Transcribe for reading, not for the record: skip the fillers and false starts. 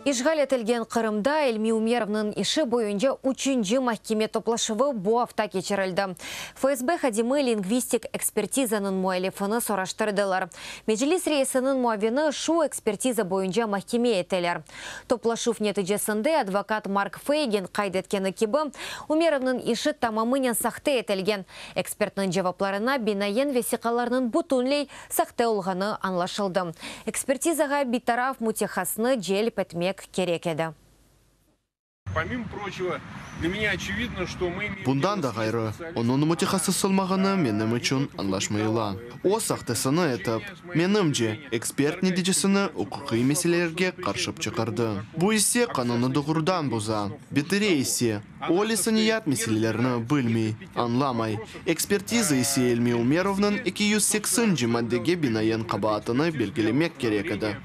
İşğal etilgen Qırımda İlmi Umerovnıñ işi boyunca üçünci mahkeme toplaşuvı bu afta keçirildi. FSB hadimi lingvistik ekspertizanıñ müellifini soraştırdılar. Meclis reisiniñ muavini şu ekspertiza boyunca mahkeme eteler. Toplaşuv neticesinde advokat Mark Feygin qayd etkeni kibi, Umerovnıñ işi tamamınen sahte etilgen. Ekspertniñ cevaplarına binayen vesiqalarnıñ bütünley sahte olğanı añlaşıldı. Ekspertizağa bitaraf mütehassısnı celp etmek kerek edi. Bundan da ğayrı, onıñ mütehassıs olmağanı menim içün añlaşmayıla. O, sahtesini etip, menimce, ekspert neticesini uquqiy meselelerge qarşıp çıqardı. Bu ise qanunnı doğrudan boza. Beteri ise, o, lisaniyat meselelerini bilmey, añlamay. Ekspertiza ise İlmi Umerovnıñ 280-ci maddege binaen qabaatını belgilemek kerek edi.